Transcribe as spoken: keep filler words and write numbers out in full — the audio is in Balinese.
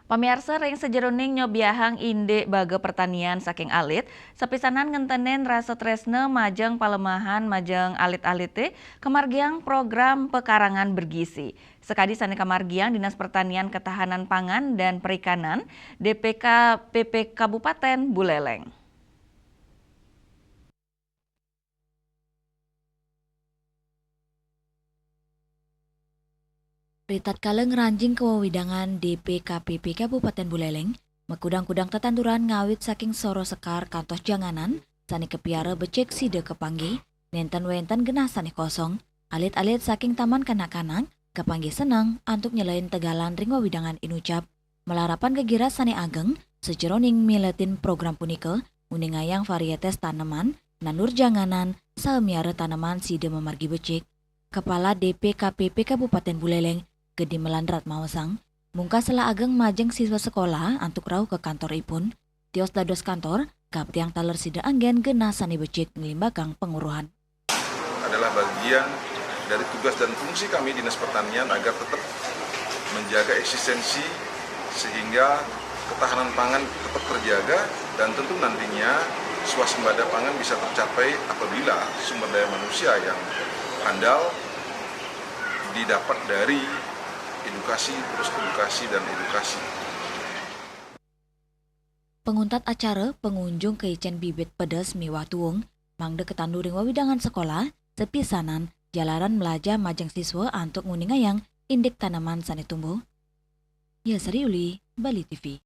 Pamiarsa, ring sajeroning nyobiahang indik baga pertanian saking alit, sapisanan ngentenin rasa tresna majeng palemahan majeng alit-alite, kamargiang program pekarangan bergizi. Sakadi sane kamargiang Dinas Pertanian Ketahanan Pangan dan Perikanan, D P K P P Kabupaten Buleleng. Ritatkala ngranjing ka wewidangan D P K P P Kabupaten Buleleng, makudang-kudang tetanduran ngawit saking soroh sekar kantos janganan sane kapiara becik sida kapanggih, nenten wenten genah sane kosong. Alit-alit saking taman kanak-kanak kapanggih seneng antuk nyelain tegalan ring wewidangan inucap. Malarapan gegiras sane ageng sajeroning miletin program punika, nguningayang varietes taneman, nandur janganan, saha miara taneman sida mamargi becik. Kepala D P K P P Kabupaten Buleleng, Gede Melandrat maosang, mungkas selah ageng majeng siswa sekolah antuk rauh ka kantoripun. Tios dados kantor, kaptiang taler sida anggen genah sane becik nglimbakang panguruhan. Adalah bagian dari tugas dan fungsi kami Dinas Pertanian agar tetap menjaga eksistensi sehingga ketahanan pangan tetap terjaga dan tentu nantinya swasembada pangan bisa tercapai apabila sumber daya manusia yang handal didapat dari edukasi, terus edukasi, dan edukasi. Panguntat acara, pangunjung kaicen bibit pedes miwah tuung, mangda katandur ring wewidangan sekolah, sapisanan jalaran malajah majeng siswa antuk nguningayang indik taneman sane tumbuh. Yasri Uli, Bali T V.